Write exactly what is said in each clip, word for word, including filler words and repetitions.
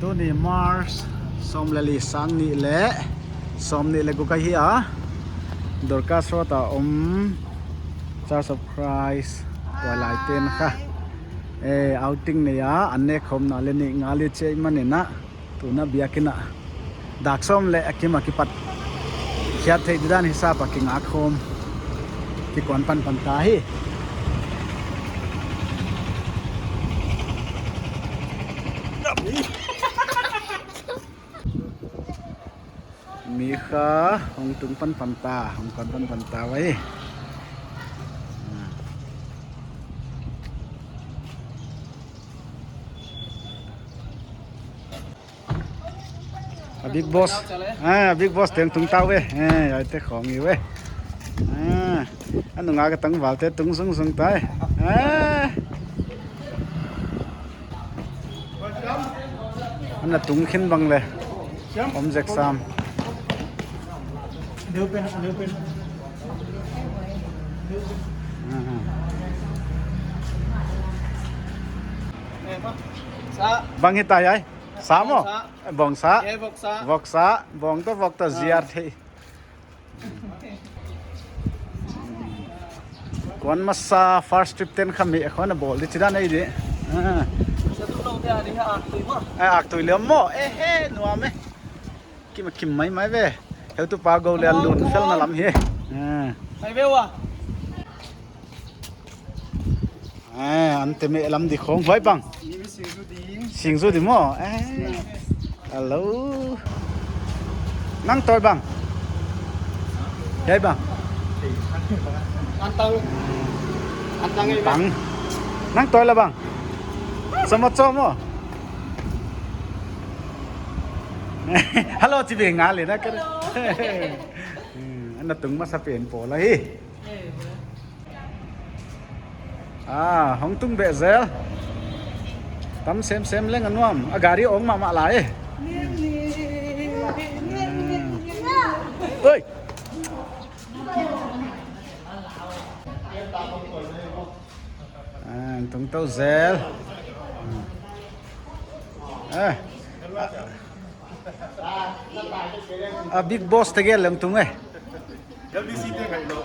Tuni March sawm leh li, sang nih leh sawmnih leh guk ahi a. Dorcas Road a om Church of Christ tuailaite'n kha, eh, outing nei a, an nek khawmna leh nih nga leh chih manin a, tuna biakinn ah dak sawm leh a kim a kipat khiat theih didan hisap a kinga khawm, kikuan panpan ta hi. Mi kha hong tung panpan ta, hong kuan panpan ta uai. A Big Boss. Ah, Big Boss teng tung ta ve. Eh, ai te khong i ve. Ah, a nunga ka tangvalte tung sung sung tai. Ah. Ana tung khin bang leh. Om zek sam. Ah. Sa. Bang hi ta ai. Sa maw? Bawngsa. Bawngsa. Bawngsa. Bawng toh vok toh ziar thei. Kuan masa first trip ten kha mi khawng a bawl di chidan ei di. Ah. Sa tu lo te a di ha ak tui maw. Ah, ak tui leh maw. Eh, eh, nuam e. Kim, kim maimai ve. Heutupa gou leh a lun felna lam hi. Ah. Mai ve ua. Eh, an te me lam di khong huai bang. Singzu di maw. Eh. Hello. Nang toi bang. Yai bang. Antang. Antang. Nang toi la bang. Sama cho maw. Hello, chi beng a leh na ka. Hello. Hmm, ana tung masa pen pawl ahi. Ah, hong tung beh zel. Tam semsem leng a nuam. A gari ong mahmah lai. Oi. Ah, tung tou zel. Ah. A Big Boss te gel leng tung e. L B C te ngai lo.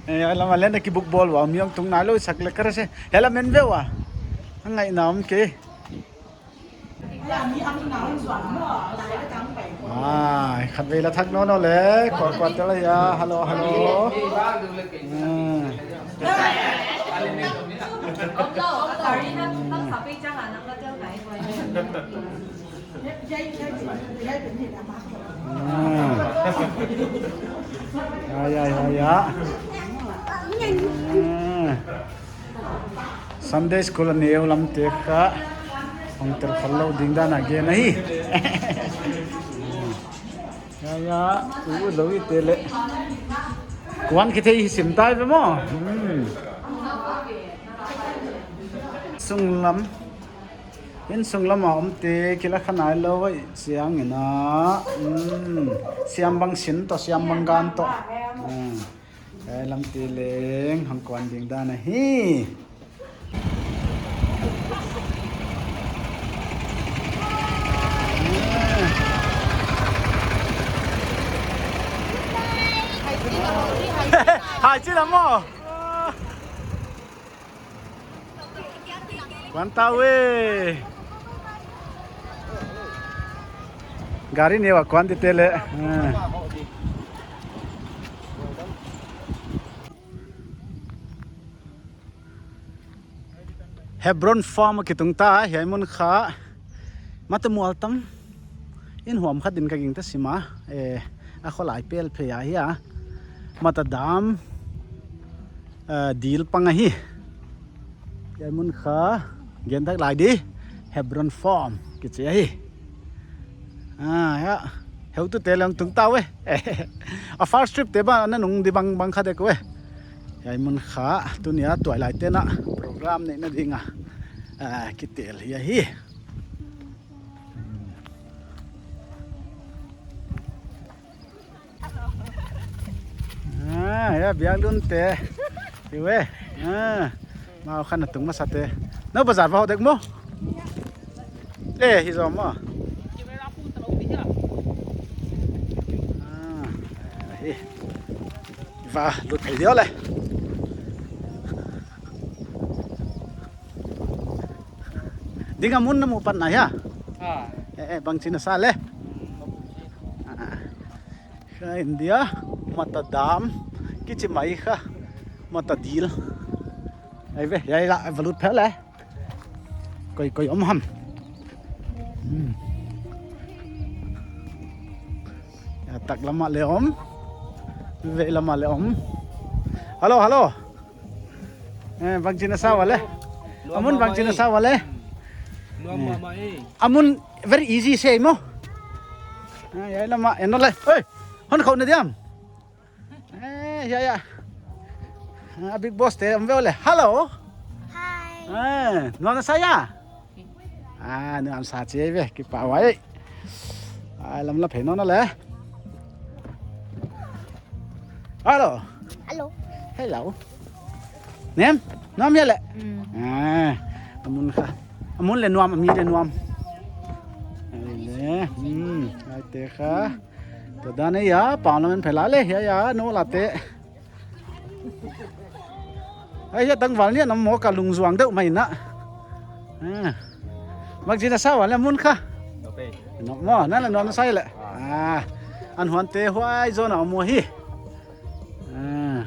Eh, lam a leng na ki book ball ua, mi ong tung nai lo sak leh kar se. Hela men ve ua. Ngai na om ke. Ah, khat vei la thak nono leh, kor kor te la ya, hello, hello. Ah. Ah. Ya, ya, ya, ya. Ah. Sunday school a neu lam te kha hong tel khol lou ding dan a gen ahi. Ya, ya, u lo i te leh. Kuan kithei hi sim tai ve maw. Hmm. Sung lam. Innsung lam a om te kila kha nai lo vai siang ina. Hmm. Siam bang sin toh, siam bang gan toh. Hmm. Kai lam te leng hong kuan ding dan ahi. Hai chi lam maw. Kuan ta ve. Gari neu a kuan di te leh. Ah. Hebron Farm a kitung ta, hiai mun kha. Mate mual tam. In huam khat in ka gingta sim a. Eh, a kholai pel phei ahi a. Mata dam. Ah, dil pang ahi. Hiai mun kha gen tak lai di, Hebron Farm kichi ahi. Ah, ya. Heutute leng tung ta ve. A first trip te bang, ana nung di bang, bang kha dek ve. Hiai mun kha, tuni a tuailaite'n a program neihna ding a, ah, kitel hi ahi. Ah, ya, biaklun te. Iwe. Ah, mau khan a tung masa te. No bazar va hoh dek maw? Le, hi zom maw. Camera phone ta lo pi hia. Ah, hi. Va, lut phei diau le. Ding a mun na mu pan na hia. Ah. Eh, eh, bangchi na sa le. Hmm, bangchi. Ah. Kha India, Mata Dam, kichi mai kha, Mata Dil. Ai ve, hiai la, va lut phei le. Koi, koi om ham. Hmm. Ya, tak lam ah le om. Ve lam ah le om. Hello, hello. Eh, bangchi na sa ua le. Amun bangchi na sa ua le. Nuam mahmah e. Amun very easy se maw. Ah, hiai lam ah, en le. Oi, hon khou na diam. Eh, ya, ya. Ah, Bigg Boss te om ve le. Hello. Hi. Eh, nuam na sa hia? Ah, nuam sa chi ve, kipahhuai. Ah, lam la phei nawn le. Hello. Hello. Hello. Nem? Nuam hia le? Mm. Ah, amun kha. Amun le nuam, ami le nuam. Ai le, hmm, ai te kha. Tua dan ahi a, pau na men phei la le, ya, ya, nou la te. Ai, ya, tangval ni a nam maw ka lungzuang deuh mai na. Ah. Bangchi na sa ua le mun kha. Nop e. Nop maw, na le nuam na sa le. Ah. Ah. An huan te huai zaw na maw hi. Ah.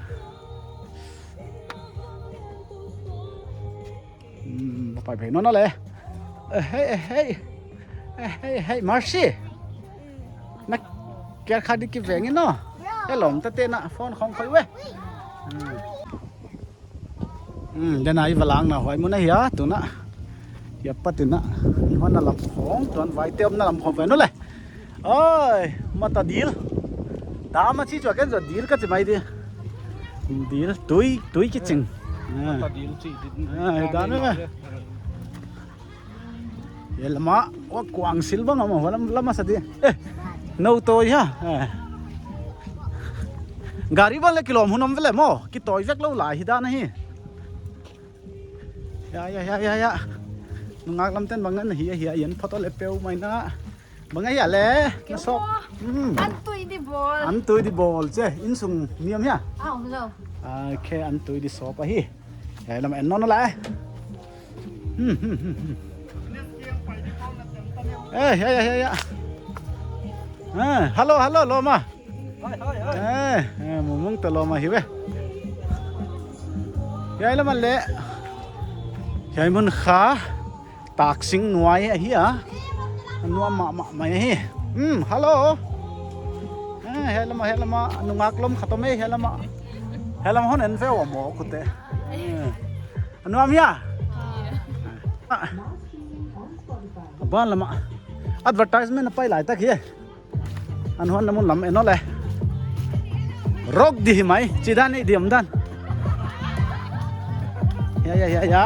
Hmm, pai phei nawn le. Eh, hey, eh, hey. Eh, hey, hey, Mercy. Na, kiar kha di ki veng in no. Hello, ta te na phone khong khoi ve. Hmm. Hmm, den ai va lang na huai mun ahi a, tu na. Ya pa tu na. Huan na lam khong, tuan vai te om na lam khong ve nawn le. Oi, Mata Dil. Dam a chi chu ken zaw Dil ka chi mai di. Dil, tui, tui kiching. Ah. Mata Dil chi di. Ah, dan na. Hiai lam ah, kuang sil bang a maw, lam, lam a sa di. Eh, nou tawi hia. Eh. Gari bang le kilawm hun om ve le maw, kitawi vek lou lai hi dan ahi. Ya, ya, ya, ya, ya. Nungak lam ten bang na hi, hi, yan photo le peu mai na. Bang a hia le, na sawp. Hmm. An tui di bawl. An tui di bawl che, insung mi om hia? Ah, om lou. Ah, khe an tui di sawp ahi. Ya, lam en nawn le. Hmm, hmm, hmm, hmm. Eh, ya, ya, ya, ya. Ah, hello, hello, lawm a. Eh, eh, mumung ta lawm ahi ve. Hiai lam ah le. Hiai mun kha. Taksing nuai ahi a. Nuam mahmah mai ahi. Hmm, hello. Eh, hiai lam ah, hiai lam ah. Nungak lawm khat om e, hiai lam ah. Hiai lam ah hon en ve ua maw kute. Eh. Nuam hia? Ah. Ban lam ah. Advertisement a pai lai tak hi. An huan na mun lam en le. Rock di hi mai, chi dan ni di om dan. Ya, ya, ya, ya.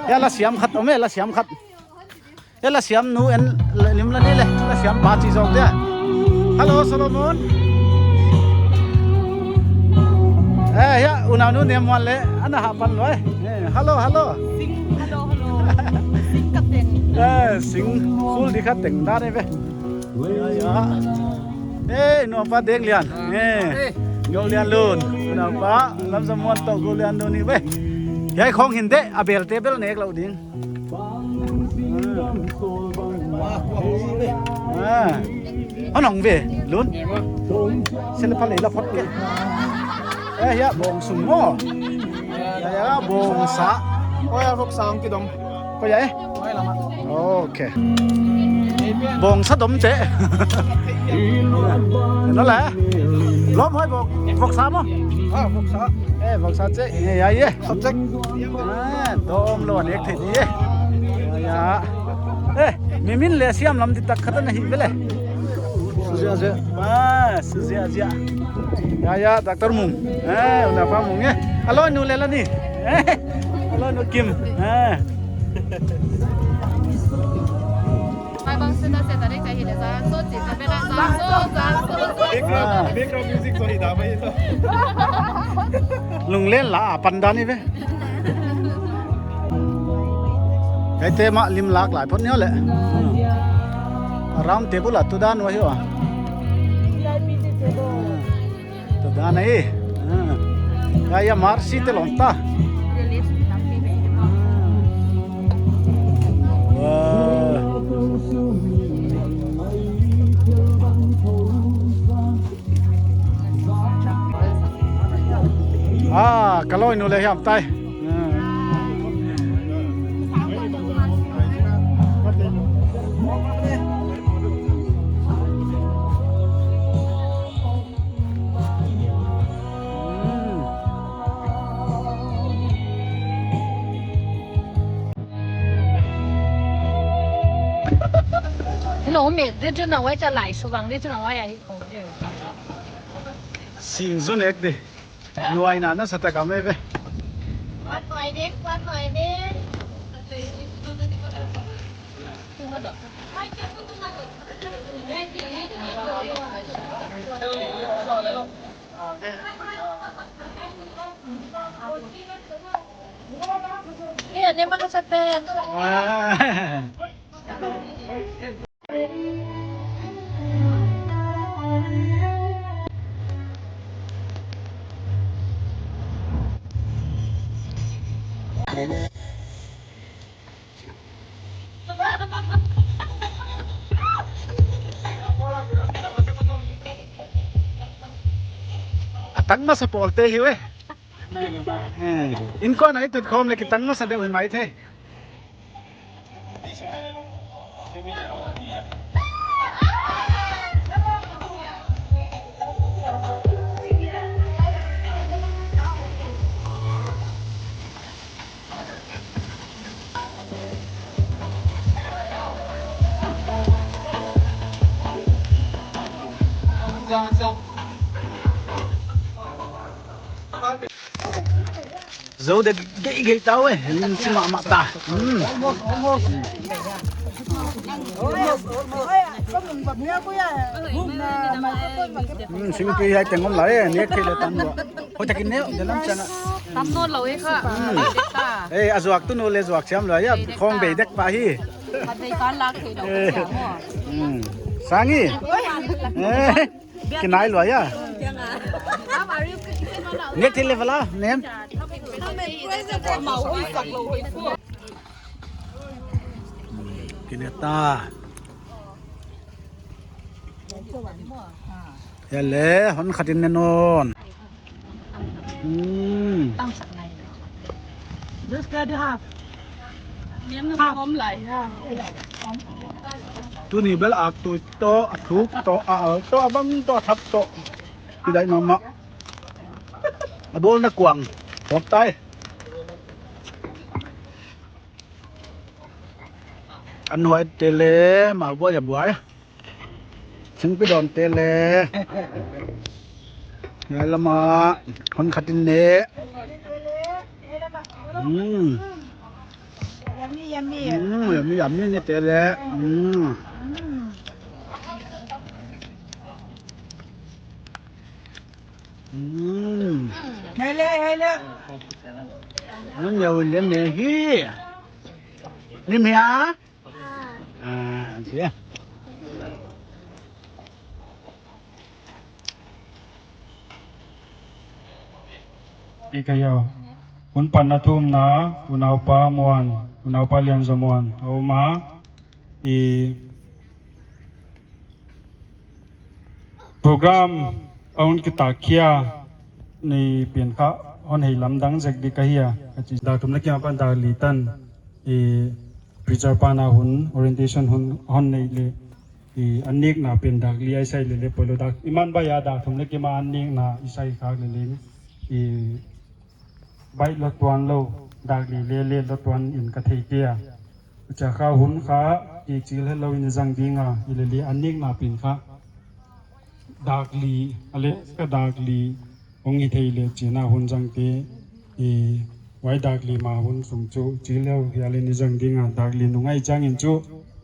Ya la siam khat om e, la siam khat. Ya la siam nu en lim la ni le, la siam pa chi zong dia. Hello, Solomon. Eh, ya, unau nu nem wan le, ana ha pan loi. Eh, hello, hello. Sing, hello, hello. Sing ka teng. Eh, sing, khul di ka teng dan e ve. Ya, ya. Eh, nu pa Deng Lian. Eh, Go Lian Lun. Nu pa, lam sa muan to Go Lian Lun ni ve. Hiai khong hin de, a bel te bel nek lou ding. Ah. Hon hong ve, Lun. Sel pha le la phot ke. Eh, ya, bong sung mo. Ya, ya, bong sa. Oi, a vok sang ki dom. Ko ya, eh? Oi, lama. Okay. Bong sa dom che. No la. Lom hoi vok, vok sa mo. Ah, vok sa. Eh, vok sa che. Eh, ya, ye. Subject. Ah, dom lou nek thei di, eh. Ya. Eh, mi min le siam lam di tak khat na hi ve le. Suzia, zia. Ah, suzia, zia. Ya, ya, Doctor Mung. Eh, una pa Mung, eh. Alo, nu le la ni. Eh, alo, nu Kim. Eh. Mai bang sena se tare kai hile za, so chi ta bela za, so za, so za. Background, background music so hi da bai to. Lunglen la, pandan ni ve. Eite mah lim lak lai phot ni le. Round table a tu dan uh ahi a. Tu dan ahi. Ya, ya, Mercy te lawm ta. Wah. Ah, ka lawinu le hiam tai. Hello, mate. Did you know what I like? So, bang, did you know what I like? Sing zun ek di. Nuai na na sa ta ka me ve. Kuat nuai di, kuat nuai di. Iya, ni mana sa pen. Wah. A tang masa pawl te hi ve. Eh, inkuan a i tut khawm le ki tang masa deuh hi mai thei. Zo de gei gei ta ve, lim chi mahmah ta. Hmm. Hmm, singpi hai teng om lai, nek thei le tan lo. Hoi takin ne, de lam chana. Tam nawn lou e kha. Hmm. Eh, a zuak tu nu le zuak siam lo ya, khong bei dek pa hi. Mat bei kan lak thei lou siam mo. Hmm. Sangi. Eh. Kinai lua ya. Nek thei le vala, nem. Kine ta. Ya le, hon khat in ne nawn. Hmm. Tuni bel ak tu toh, a thuk toh, a al toh, a bang toh, a thak toh. Kidai mahmah. A bawlna kuang. Hawk tai. An huai te le, ma buai a buai. Singpi dawn te le. Ngai lama, hon khat in ne. Hmm. Yummy, yummy. Hmm, yummy, yummy ne te le. Hmm. Hmm. Hele, hele. Nang yau le ne hi. Lim hia? Ah, sia. I ka yau. Hun panna thumna, unaupa Muan, unaupa Lianzaw Muan. A om a, i program a hun kitak khia ni pen kha hon hei lamdang zek di ka hia. Ka chi dak thum le kima pan dak li tan. I preacher pan a hun, orientation hun, hon nei le. I an nekna pen dak li a i sai le le poilo dak. I man bai a dak thum le kima an nekna i sai khak le le. I baih lou tuan lou, dak li le le lou tuan in ka thei kei a. Huchia kha hun kha, i chil het lou in zang ding a, i le le an nekna pen kha. Dak li, a le ka dak li, hong hi thei le china hun zang te, i huai dak li ma hun sung chu, chil lou hia le ni zang ding a, dak li nung a i chang in chu,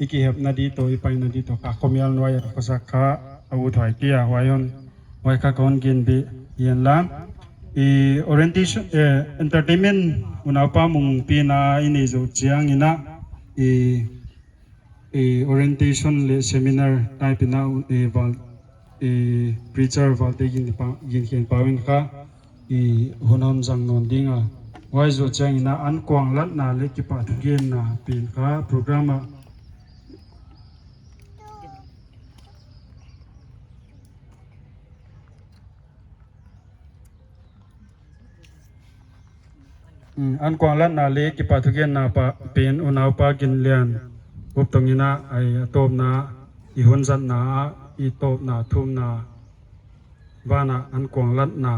i kihepna di toh, i paina di toh, ka khomial nuai a ka khosak kha, a ut huai kei a, huai hon, huai kha kon gen beh, yen la. I orientation, eh, entertainment, unaupa Mungpi na i nei zoh chiang in a, I, i orientation leh seminar type in a, i val, i preacher Valte Gin pa, Ginkhenpau in kha, i hun hon zang nawn ding a. Huai zoh chiangin a ankuanglatna leh kipahthugenna pen kha program a Mm, ankuanglatna leh kipahthugenna pa, pen unaupa Ginlian Uptong in a, a tawpna, i hun zatna ah, i tawpna thumna, van a ankuanglatna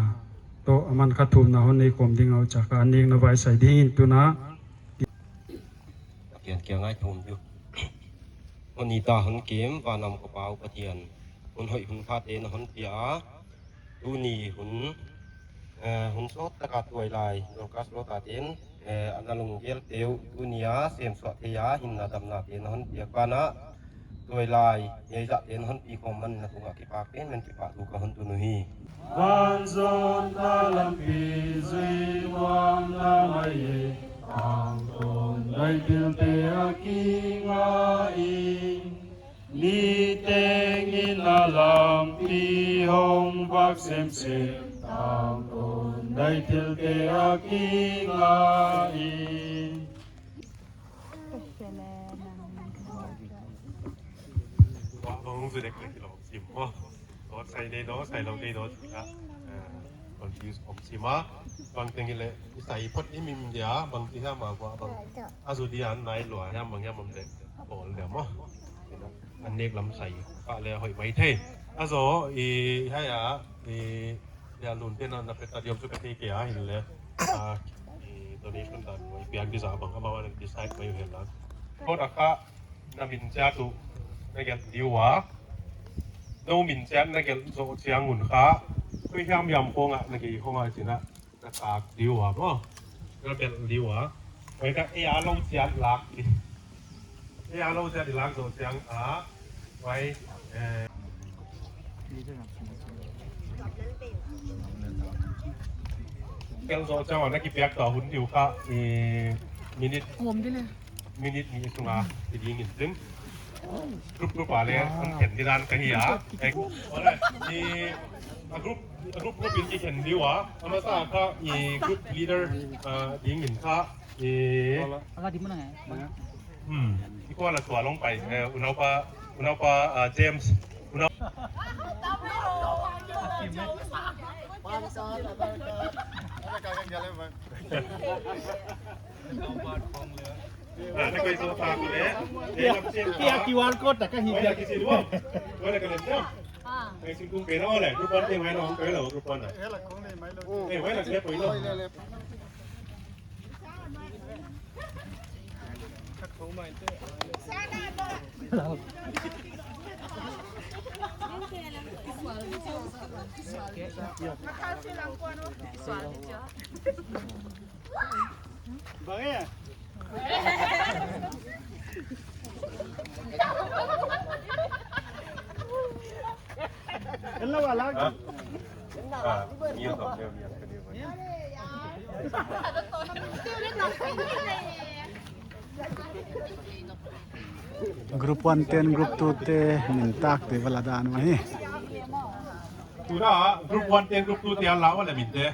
toh aman kha thumna hon nei khawm ding a, huchia kha a nekna vai sai ding in tun a. Pathian kiang ah i thum diu. Hon it a hon kem, van a om ka Pa uh Pathian, hun hoih hun phate na hon pia a, tuni hun, eh, hun sawt taka tuailai, Dorcas Lawtate'n, eh, ana lunggel teu, tuni a, semsuah thei a, hinna damna te na hon piak banah, tuailai, ngeizah te na hon pi khawm man na tungah kipak pen, men kipahthu ka hon tun uhi. Vanzonna lampi zui nuam na mai e, tangtawn dai thilte a kinga in. Niteng in a lampi hong vak semsem, tangtawn dai thilte a kinga in. Hong zu dek leh kilawm sim maw. Sawt sai nei daw, sai lou nei daw, chih kha, eh, confuse om sim a. Bangteng in leh, i sai phot imim dia, bangchi hiam a vua bang. A zu dia nai lua hiam bang hiam om leh, bawl dia maw. An nek lam sai kha leh hoih maithei. A zaw, i, hiai a, i, dia lun te na, na pet ta diam chu ka thei kei a, hinleh, a, i, donation dan, i piak di za bang, amau an decide mai hen la. Kho da kha, na min chiat uh na gelh di ua. Nou min chiat na gelh zoh chiang un kha, koi hiam hiam khong ah na gei khong ah chin ah na tak di ua maw. Na belh di ua. Huai kha ei a lou chiat lak di. Ei a lou chiat di lak zoh chiang a. Huai, eh, belh zoh chiang a na kipiak tua hun di uh kha, eh, minute. Huam di le. Minute nih sunga i ding in chin. Group group a leh an khen di dan ka hi a. Eh, ole, i, a group, a group group in kikhen di ua. A masa kha i group leader, ah, ding in kha i. Ala di mana ngai. Hmm. I kuala sual long pai, eh, unaupa, unaupa, ah, James. Unau. Ah, na koi so ta ko le. Kia, kia Q R code ta ka hi kia. Wala ka le. Ai sing kung pe na ole. Group one te mai na hong pe lo, group one na. Eh, wala ka le poi lo. Group one te'n group two te min tak te vala dan mahi. Tuna group one te'n group two te ala vala min te.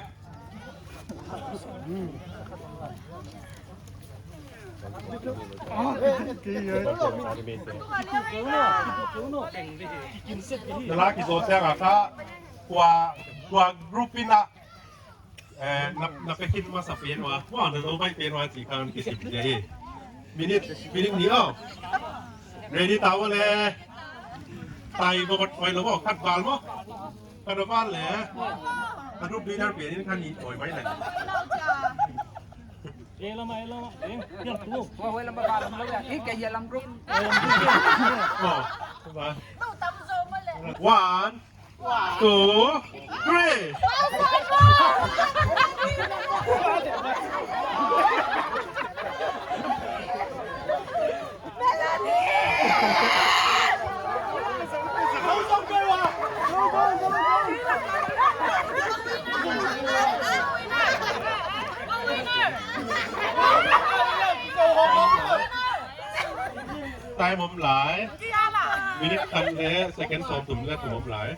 Nala kizo siang a kha kua, kua group in a, eh, na, na pekin masa pen ua, ua na zo mai pen ua chih kha kisim dia hi. Minute, minute nih aw. Ready ta ua le. Tai ko bat koi lo khat bal maw. Khat bal le. A group leader pen in khan ni koi mai le. Eh, lama, eh, lama. Eh, pian tu. Wah, wah, lama ba, lama lo ya. Ih, kaya lam group. Eh, lam group. Oh, ba. One, two, three. Time om lai. Minute khat leh second sawmthum leh thum om lai.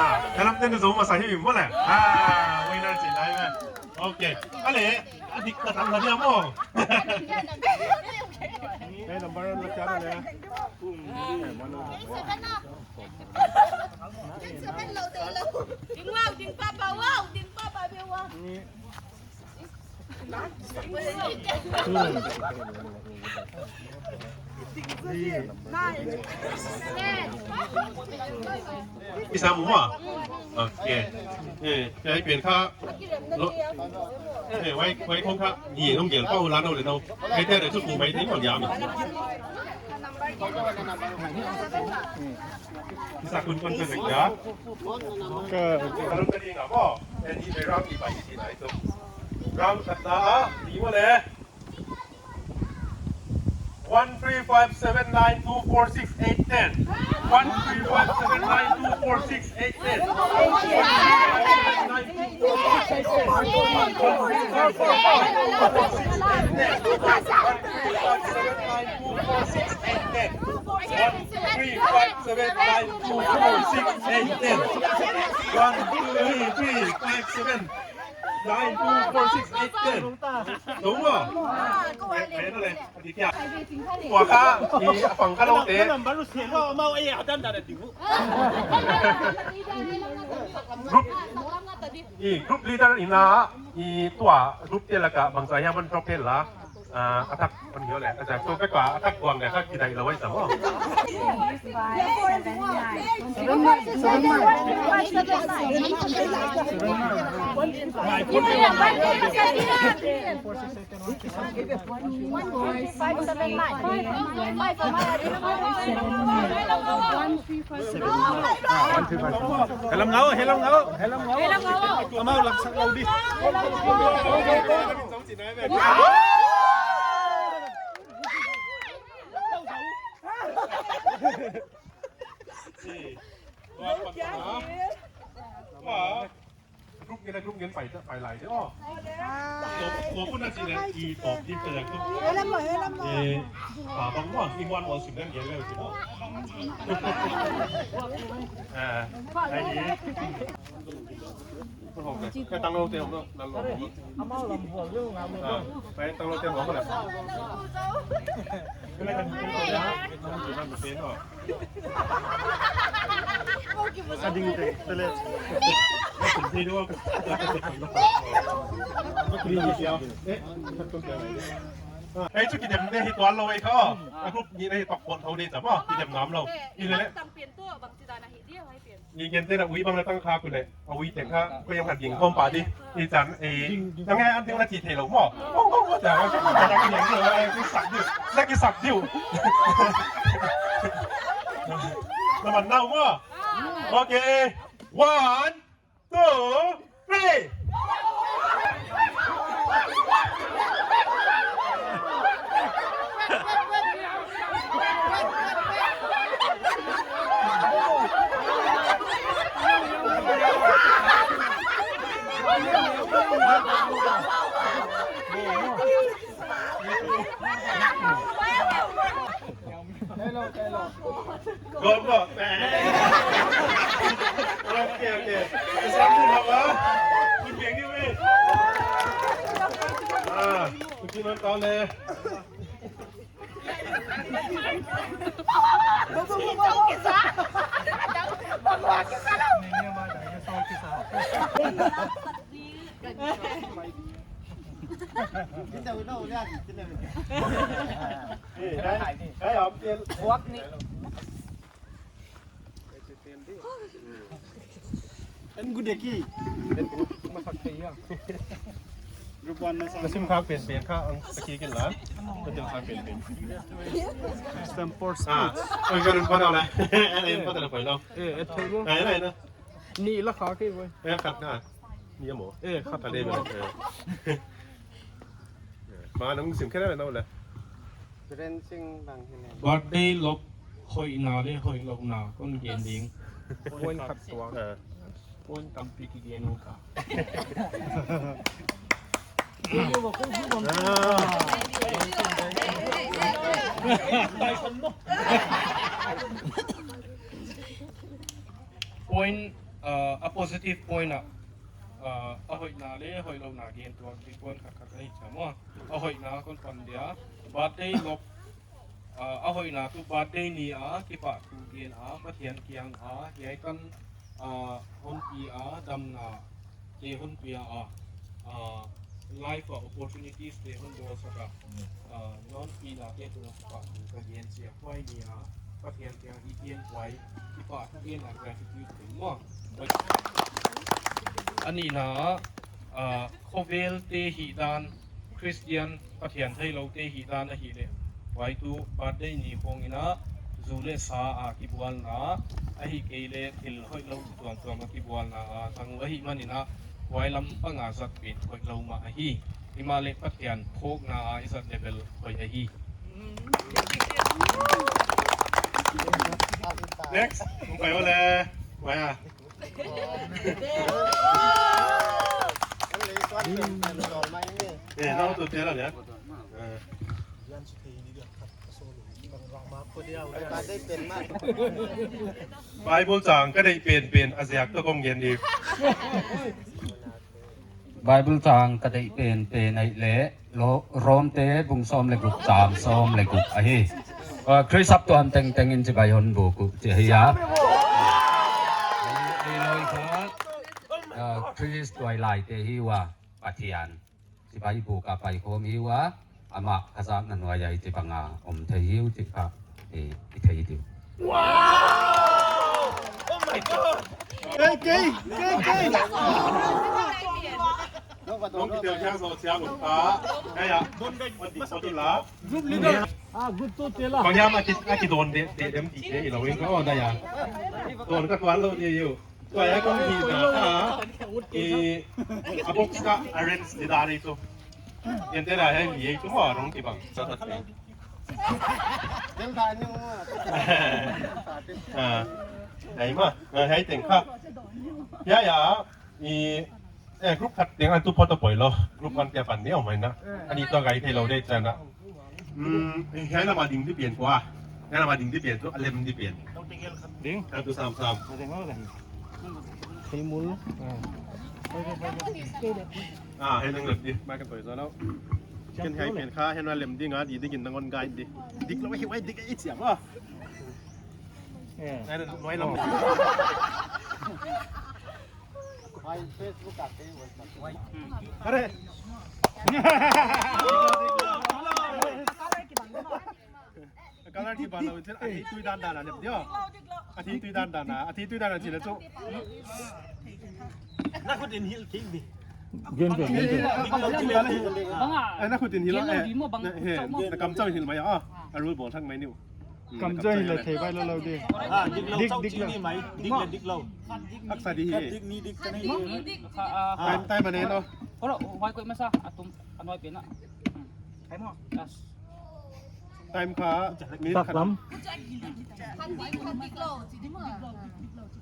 Ah, dalam ten tu masa hi mo leh. Ah, winner chi lai na. Okay. Ale, adik ka tang dia mo. Eh, number na kya na le? Ding wow, ding papa, wow, ding papa, be wow. Isa mo ma? Okay. Eh, kaya pen ka. Lo. Eh, wai, wai kong ka. Ni nong gel pa ulan le no. Kaya te tu ku mai ni mo ya mi. Isa kun kun sa ya. Ke. Kalau tadi nggak mau. Jadi berang di pagi sini itu. Berang kata, di mana? One three five seven nine two four six eight ten. One three five seven nine two four six eight ten. One three five seven nine two four six eight ten. One three five seven nine two four six eight ten. One three five seven nine two four six eight ten. One three five seven nine two four six eight ten. One, two, three, five, seven. Nine, two, four, six, eight, ten. Dong mo? Pen le. Adi kia. Tua ka, i apang ka lo te. Number lu se lo, mau e adan da di. Group. I group leader ina, i tua group te laka bangsa ya man drop la. Ah, attack on hiau leh. Attack tu pek a attack kuang leh ka kidai lo ai sa mo. Helam ngau, helam ngau, helam ngau. Amau laksak lau di. Group ngen, group ngen ไป ไปหลายเด้อ ตัวตัวผู้นั้นสินะ อีตอบที่เป็นอะไรก็ เอ้ย ปาบังว่า อีวันวันสิบนั่นเย็นแล้วสิเนาะ อ่า ไอ้นี่ ไปตั้งโลเตียงเนาะ นั่นโล ไปตั้งโลเตียงหัวกันแหละ Ading te, tele. Hei, chu kidem ne hi tuan lo ei kha. A group ni ne hi tok pon thou ni ta ma, kidem nam lo. I le le. Ni gen te na ui bang na tang kha ku le. A ui te kha, ko yang hat ging khawm pa di. I chan, eh, nang e an ding na chi thei lo maw. Kong kong ko ta, ko ta na ki sak diu. Na ki sak diu. Na man nau maw. Okay. One, two, three. Hello, hello. Gom ko. Okay, okay. Isang din ako. Hindi, hindi, eh. Ah, hindi man tao le. An gudeki. Group one na sa. Nasim kha pen pen kha ang saki kin la. Ko jeng kha pen pen. Stamp for speech. Ah, ang ka rin pa na la. Ang pa na la pa lo. Eh, eh, thei mo. Ai, ai na. Ni la kha ke boy. Eh, khat na. Ni mo. Eh, khat. Khat de mo. Eh. Ma nang sim khe na na la. Birthday lop hoihna le hoihlouhna kon gen ding. Point khat tuak. Ah. Point tampi kigen uh ka. Point, uh, a positive point ah, uh, a hoihna leh hoihlouhna gen tuak di point khat khat ahi chia maw. A hoihna kon pan dia, birthday lop, uh, a hoihna tuh birthday ni a kipahthu gen a, Pathian kiang a, hiai tan, uh, hon pi a, damna te hon pia a, uh, life a opportunities te hon bawlsak a, uh, non pina te tungah kipahthu ka gen chia. Huai ni a, Pathian kiang i pian huai, kipahthu gen a gratitude te maw. A nihna ah, ah, khovel te hihdan, Christian, Pathian theilou te hihdan ahihleh, huai tuh birthday ni khong in a, zu leh sa a kibualna, ahihkeileh thil hoihlou tuamtuam a kibualna a tang uh ahihman in a, huai lam pang a zat pen hoihlou mah ahi. Himahleh Pathian phawkna a i zat leh bel hoih ahi. Next, hong pai uh leh, huai a. Eh, nau tu tela dia. Eh. Bible chang ka deih penpen a ziak toh kong gen di. Bible chang ka deih penpen ahihleh, Lo-, Rom te bung sawm leh guk chang sawm leh guk ahi. Uh, Khrist saptuam tengteng in chibai hon buk uh chih ahi a. Ei, ei loi kha, uh, Khrist tuailaite hi ua, Pathian chibai buk a paikhawm hi ua, amah ka zakna nuai ah hichibang a om thei hi uh chih kha, eh, i thei di uh. Wow! Oh my God! Kei, kei, kei, kei! Nong kitel thiang zo siang ut pa. Kaya, mati, mati la. Group leader. Ah, good to tell. Bang hiam a ki, a kidon de, de, dem ti de, i lo in ka on da ya. Don ka tuan lou di uh. Tua ya kong hi na ka. I, a box ka arrange di da ni tu. Yan te da ya ni tu mo rong ti bang. Sa ta te. Tel da ni mo. Ah. Ai ma, ah, hai teng kha. Ya, ya. I, eh, group khat teng a tu photo poi lou. Group one te pan ni om mai na. Ani toh gai theilou di chia na. Hmm, eh, hiai lam a ding di pian kua. Hiai lam a ding di pian tu, a lem di pian. Ding. A tu sam sam. Ding, oh, ding. Thei mul. Ah. Ah, hiai nang lep di. Mai kan poi zo lou. Kan hiai pian kha, hiai na lem ding a, di di kin nang on gai di. Dik lou, hiai dik i chiam ah. Eh. Ai, nuai lam. Oh. Are. Color kibang lou, a thei tui dandan a lep di uh. A thei tui dandan a, a thei tui dandan a chih leh chu. Na khut in hilh thik di. Gen, gen, gen, gen. Dik lou, dik lou. Eh, na khut in hilh lou, eh. He, na kam chauh hilh mai a. A rul bawl thak mai ni uh. Kam chauh hilh leh thei bai lou lou di. Ah, dik lou, dik, chauh dik chih lou. Ni mai, dik leh dik lou. Haksa di hi. Dik ni dik ka ni. Time, time a nei lou. Hold on, huai koih masa, a tum, a nuai pen a. Hmm. Time kha, minute khat. Tak lam.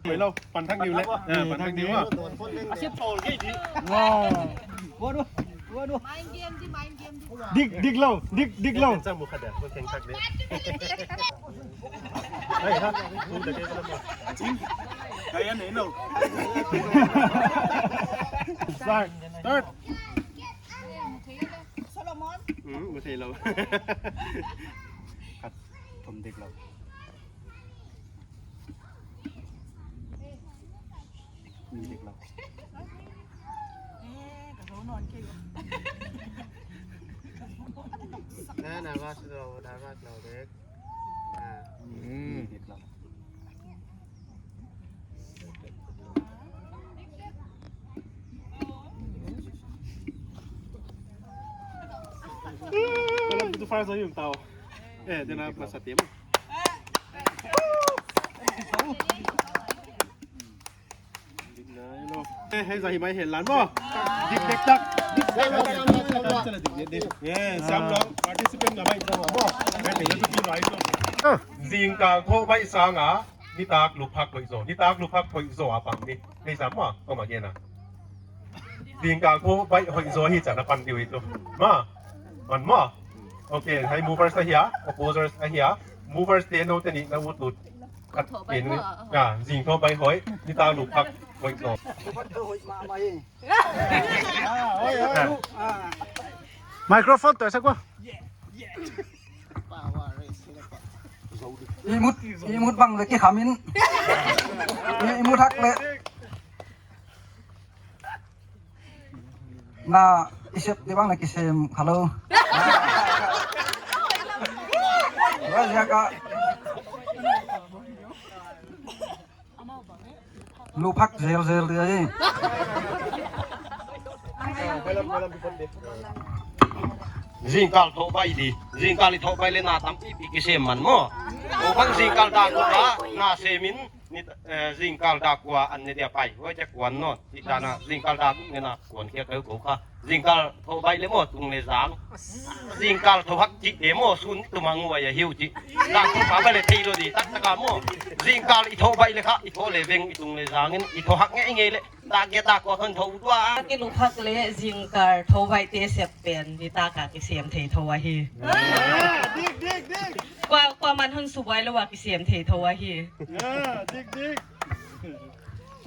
Koih lou, pan thak ni uh leh. Eh, pan thak ni uh. Wow. Mind game di, mind game di. Dik, dik lou, dik, dik lou. Chang mu kha dia, ko keng thak di. Hai, ha. Kaya nei lou. Start. Start. Solomon. Hmm, mu thei lou. Khat, thum dik lou. Ni dik lou. Na, na, vas lou, na, vas lou, dek. Ah. Hmm. Ni dik lou. Kalau butuh fire saya yang tahu. Eh, dia nak masa tim. Eh, hei, zahimai helan mo. Dik dik tak. Yes, sam long participant nga bai mo. Zingkal tho bai sang a. Nitak luphak hoih zaw. Nitak luphak hoih zaw a pang ni. Hei sam maw, kong a gen a. Zingkal thoh baih hoih zaw hi chi'n a pan diu hi tu. Maw. Man maw. Okay, hiai movers ahi a, opposers ahi a. Movers te nou te ni na ut ut. Khat pen ni. Ya, zing thoh baih hoih. Nitak luphak hoih zaw. Microphone toh sak maw. Ihmut, ihmut bang leh kikham in. Ihmut hak leh. Na, i sep di bang leh kisem kha lou. Wah, ya ka. Luphak zelzel dia ni. Zingkal thoh baih di. Zingkal i thoh baih leh na tampipi kisem man maw. Huai bang zingkal dak ua na sem in, ni, eh, zingkal dak ua an ne dia pai. Huai chia kuan nawn. Chih dan a zingkal dak ne na kuan kia kau ko kha. Zingkal thoh baih leh maw tung leh zang. Zingkal thoh hak chih te maw sun tu mang uai a hiu chih. Dak tu pa ba leh thei lou di tak tak a maw. Zingkal i thoh baih leh kha, i thoh leh veng, i tung leh zang in, i thoh hak ngeingei leh. Dak ge dak ko khon thoh tua. Ke luphak leh zingkal thoh baih te sep pen nitak a kisem thei thoh ahi. Dik, dik, dik. Kua, kuaman hon subuai lou a kisem thei thoh ahi. Dik, dik.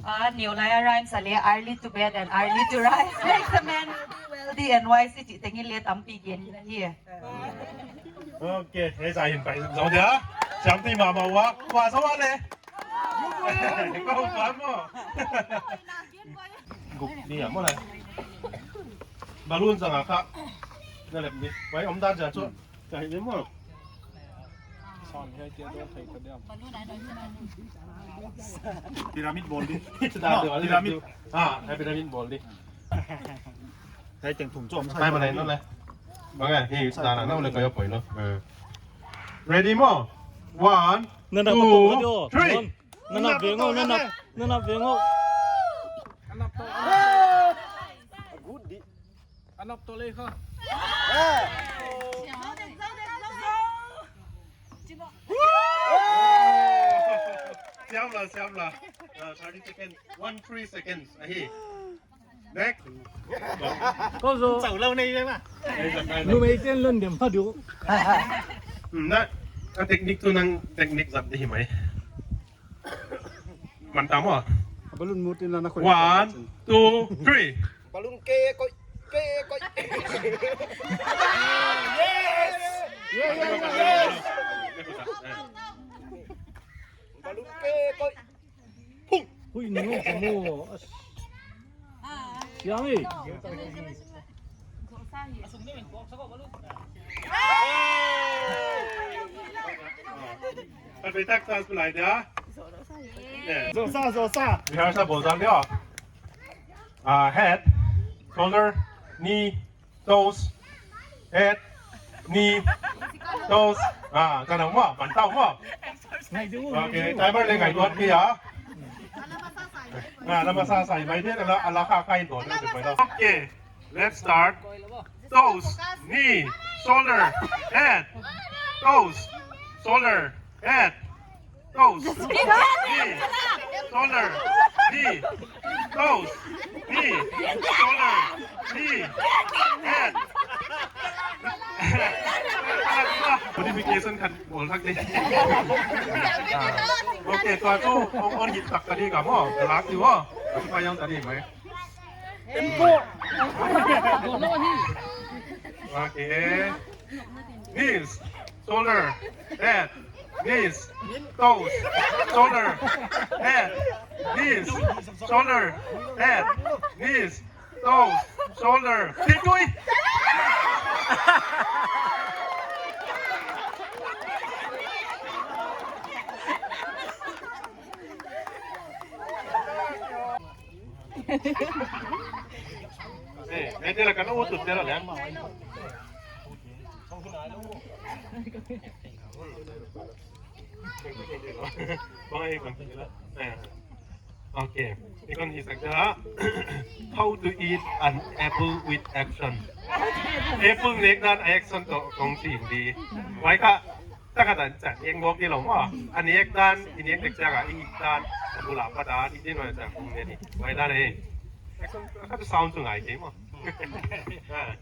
Ah, new lai a rhymes a leh, early to bed and early to rise makes a man wealthy and wise, chih tengin leh tampi gen hi. Okay, hei sa hin pai zong dia. Siam ti mama wa, wa sa wa leh. Kau pa maw. Guk ni a maw leh. Balloon zang a kha. Na lep ni. Wai om dan ja chu. Ka hi ni maw. Pyramid bawl di. Pyramid. Ah, hei pyramid bawl di. Hei teng thum chom sa. Hei, ma nei nawn leh. Bang e, hei, sa na, nawn leh ka yo poi lou. Eh. Ready maw? One, two, three. Nana veng o, nana, nana veng o. Good di. Anop to leh kha. Siam la, siam la. Uh, thirty seconds. One, three seconds. Ahi. Next. Ko zo. Chau lou nei le ma. Numei ten lon dem pha diu. Hmm, na, a technique tu nang technique zat di hi mai. Man ta maw. Balloon mut in la na khoi. One, two, three. Balloon ke koi, ke koi. Yes! Yeah, yeah, yeah, yes! Balloon ke koi. Pum! Hui, no, kamu. As. Siang eh. Kan pai tak chance ku lai dia. Zosa, zosa. Rehearsal bawl zang dia. Ah, head, shoulder, knee, toes, head, knee, toes. Ah, ka na maw, ban tau maw. Okay, timer leh ngaihtuah kei a. Ah, na masa sai mai dia, ala, ala kha kha in don na mai la. Okay, let's start. Toes, knee, shoulder, head. Toes, shoulder, head. Toes, knee, shoulder, knee, toes, knee, shoulder, knee, head. Modification khat bawl thak di. Ah. Okay, tua chu hong on hit tak ta di ka maw. Lak di maw. Ka chu pa yang ta di mai. Okay. Knees, shoulder, head, knees, toes, shoulder, head, knees, shoulder, head, knees, toes, shoulder. Tui, tui. Eh, eh, dia lah kena utut dia lah, Len. Baik, Bang. Eh. Okay. Ikon hisak dia. How to eat an apple with action. Apple nek dan action toh kong sim di. Baik, kak. Taka dan chan, eng bok di lou maw. Ani ek dan, ini ek ek taka, i dan, bula pa dan, i din wa chan, kung ne ni. Wai dan eh. Ka tu sound tu ngai ke maw. Ah.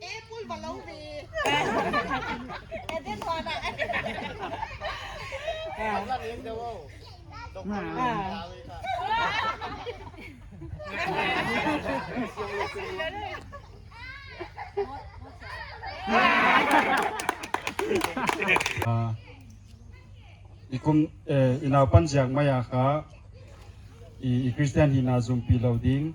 Apple va lo ve. Eh, den hua na. Ah. Ah. I kum, eh, i naupan ziak mai a kha, i, i Christian hihna zumpi lou ding,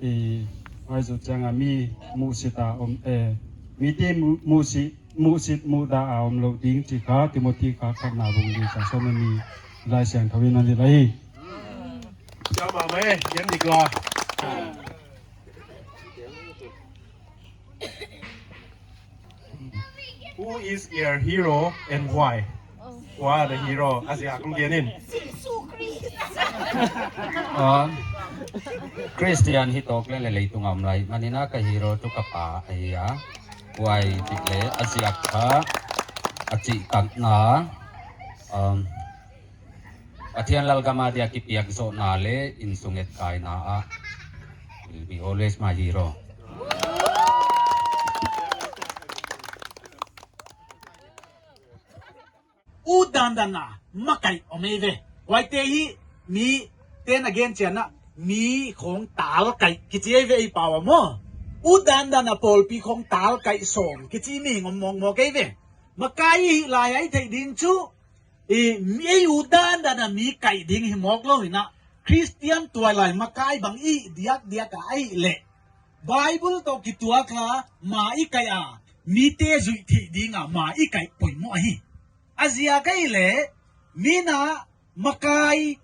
i, mai zu chiang a mi musit a om, eh, mite mu, musit, musit mudah a om lou ding chih kha, Timothy kha khatna bung li sa sawm ni Laisiangthou in a hilh lai. Ciao mahmah e, gen dik lou. Who is your hero and why? Why the hero? A ziak kong gen in. Ah, Christian hi tawk leh leitung a om lai. Manin a ka hero tuh ka pa ahi a. Why chih leh a ziak kha a chih takna. Um, Pathian lalgam a dia kipiak zohna leh insung etkaina ah. Will be always my hero. Ut dandan a makai om ei ve. Huaite hi miten a gen chiang a mi khong tal kai kichi ei ve ei pau a maw. Ut dandan a pawlpi khong tal kai sawm kichi mi hing om mawkmawk ei ve. Makai hi lai a i theih ding chu i, mi ei ut dandan a mi kai ding hi mawk lou in a, Christian tuailai makai bang i diakdiak a ahih leh Bible toh kituak a ma i kai a, mite zuih theih ding a ma i kai poimoh ahi. A ziak ahih leh mi na makai,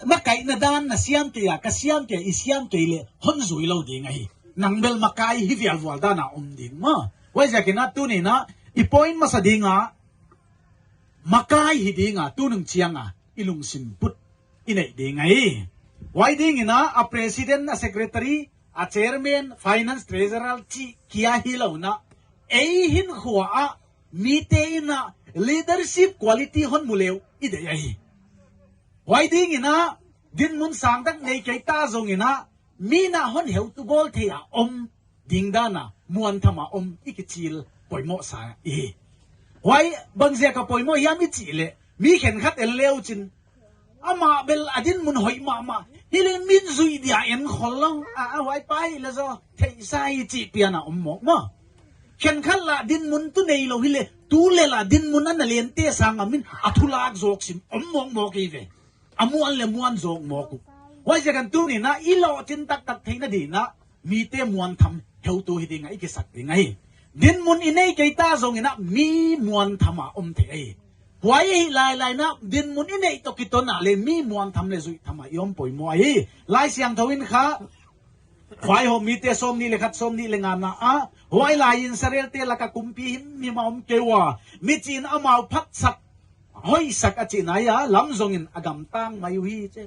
makaihna dan na siam kei a, ka siam kei, i siam kei leh hon zui lou ding ahi. Nang bel makai hi vialvual dan a om ding maw. Huaiziak in a tuni in a i point masa ding a, makai hi ding a, tunung chiang a i lungsim put i neih ding ahi. Huai ding in a, a president, a secretary, a chairman, finance, treasurer chih kia hilou in a, ei hinkhua a mite in a leadership quality hon mu leh uh i deih ahi. Huai ding in a, dinmun sang tak nei kei ta zong in a, mi na hon heutu bawl thei a om ding dan a muantham a om i kichil poimoh sa i hi. Huai bangziak a poimoh hiam i chih leh, mi khenkhat en le uchin, amah bel a dinmun hoih mahmah, hileh min zuih dia en khol lou a, a huai pa hi leh zaw theihsa hi chih pian a om mawk maw. Khenkhat lah dinmun tuh neilou hileh, tu leh lah dinmun ana lente sang a min a thulak zawk sim om mawkmawk ei ve. A muan leh muan zawk mawk uh. Huaiziak in tuni in a i lohchin taktak theihna ding in a mite muantham heutu hi ding a i kisak ding ahi. Dinmun i nei kei ta zong in a mi muantham a om thei ahi. Huai hi lailai in a dinmun i neih toh kiton a leh mi muantham leh zuihtham a i om poimoh ahi. Laisiangthou in kha, Vaihawm mite sawmnih leh khat, sawmnih leh nga na ah, huailai in Israelte lak a kumpi himhim a om kei ua, mi chih in amau phatsak, hoihsak a chihna ahi a, lam zong in a gamtang mai uhi chi.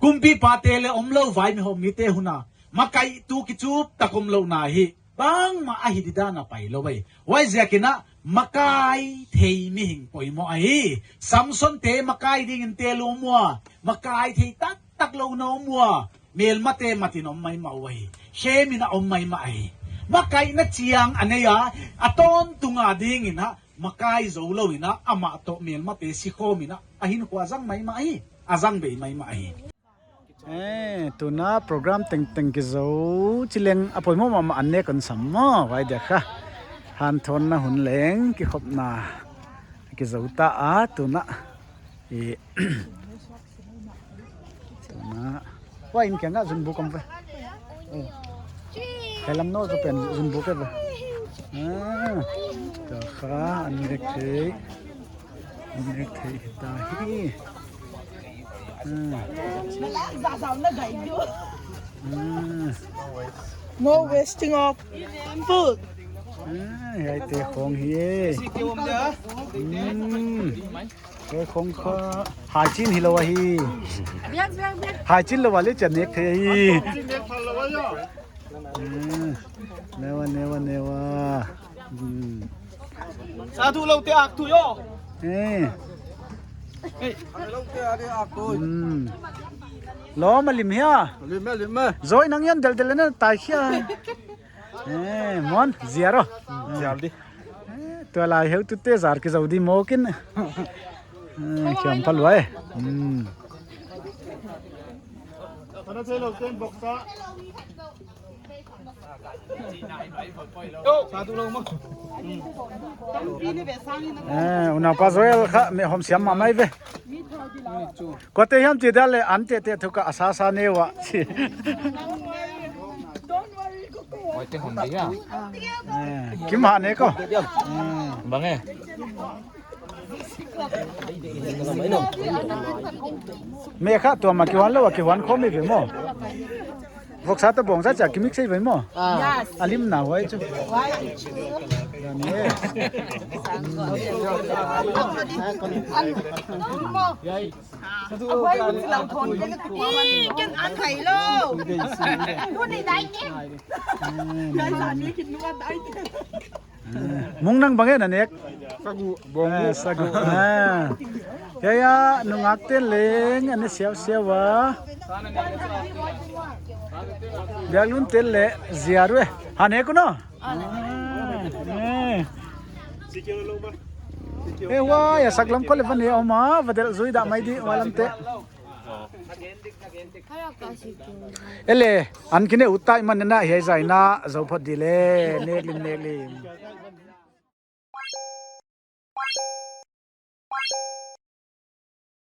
Kumpipate leh omlou vaihawm mite hun a, makaihtu kichup tak omlouhna hi bangmah ahi didan a pailou ei. Huaiziak in a makai thei mihing poimoh ahi. Samson te makai ding in tel uh om ua, makai thei taktak lou na om ua, melmate mat in om maimah uhi. Sem in a om maimah ahi. Makaihna chiang a nei a, a tawntung a ding in a makai zoulou in a, amah toh melmate sikhawm in a, a hinkhua zang maimah ahi. A zang bei maimah ahi. Eh, tuna program tengteng kizou chi leng a poimoh mahmah, an nek kon sam maw, huai dia kha. Hanthawnna hun leng kikhopna kizou ta a, tuna. Eh, tuna. Huai in kiang a zunbuk om ve. Oh. Khelam no zo pen zunbuk e ve. Ah, ta kha an nek thei. An nek thei ta hi. Ah. Ah. No wasting of food. Ah, hiai te khong hi e. Hmm. Hiai khong kha haichin hilou ahi. Haichin lou a leh chiang nek thei hi. Hmm. Newa, newa, newa. Hmm. Sa tu lou te ak tu yo. Eh. Hmm. Lou ma lim hia. Lim e, lim e. Zoi nang yan deldel na tai khia. Eh, mon, ziar o. Ziar di. Eh, tua lai heutute zar kizou di mawk in. Eh, khiam pha lua e. Hmm. Eh, unaupa Joel kha, mi hom siam mahmah ve. Kuate hiam chi dia leh an tete thu ka a sa sa ne ua. Oi, te hon dia. Eh, kim ha ne ko. Bang e. Me kha tua ma kihuan lou, kihuan khawm i ve maw. Voksa toh bawngsa chia kimix i ve maw. Ah. A limna huai chu. Huai chu. Ih, ken an khai lou. Hun i dai ni. Mung nang bang e na nek? Sagu. Bawng. Eh, sagu. Ah. Ya, ya, nungak ten leng, ani siau siau a. Biaklun ten leng, ziar e. Ha nek u no? Ah, eh. Eh, huai, a sak lam khong leh van e, om a, va delh zui dah mai di, huai lam te. E leh, an kine ut tai man na, hiai zaina, zou phot di leh, nek lim, nek lim.